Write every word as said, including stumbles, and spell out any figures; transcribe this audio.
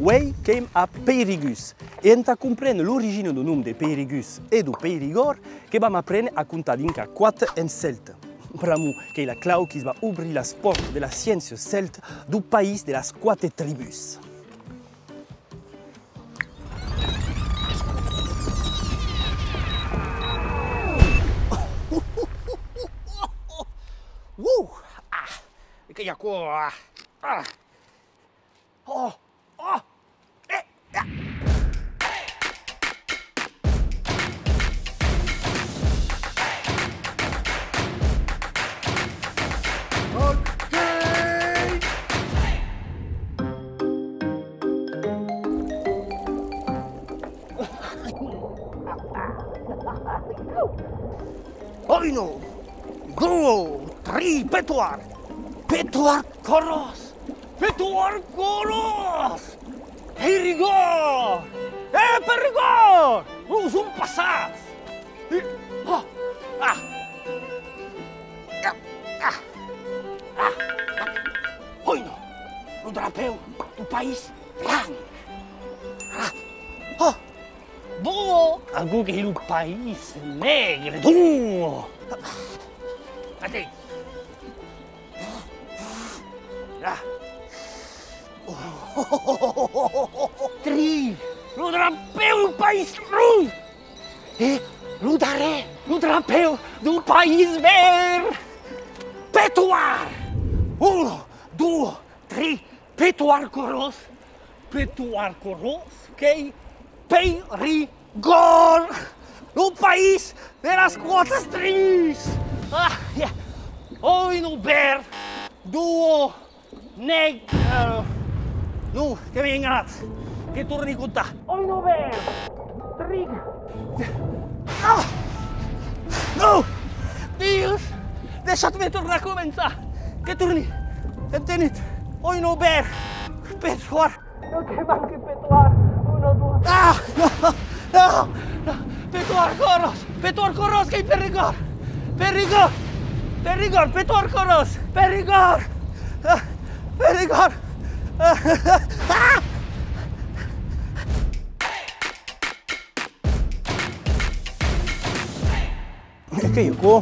Uei qu'èm a Peirigús, e entà comprene l'origina deu nom de Peirigús e deu Peirigòrd, que vam aprene a comptar dinc a quate en celta. Pr'amor qu'ei la clau qui's va obrir las pòrtas de la sciéncia celta deu país de las quate tribús. Uh! Ah! Que i a aquò? Ah! Ah! Oh! Oh! Eh! Ah! Ok! Oino! Duo! Tri! Petoar! Petoar Corós! Petoar Corós! Perigòrd! Eh, Perigòrd! Nos som passats! Eh, ah! Ah! Ah! Ah! Oino! Lo drapèu deu país blanc! Ah! Ah! Bon! Aquò qu'ei lo país negre! Bon! Atei! Ah! Tri! Lo drapèu deu país roig! E lo darrèr, lo drapèu deu país verd! Petoar! Uno, duo, tri, Petoar Corós! Petoar Corós, qu'ei Perigòrd! Lo país de las quate tribús! Ah, yeah. Oino verd, duo neg-, eh, non, que m'èi enganat. Que torni comptar. Oino verd, tri. Ah! Non! Dius! Deishatz-me tornar començar! Que torni! Entenut! Oino verd! Petoar! Non, que manque Petoar! Uno, duo! Ah! Non! Non! Non! Petoar Corós! Petoar Corós, qu'ei Perigòrd! Perigòrd! Perigòrd! Petoar Corós! Perigòrd! Ah! Perigòrd! Ah! E qu'ei aquò?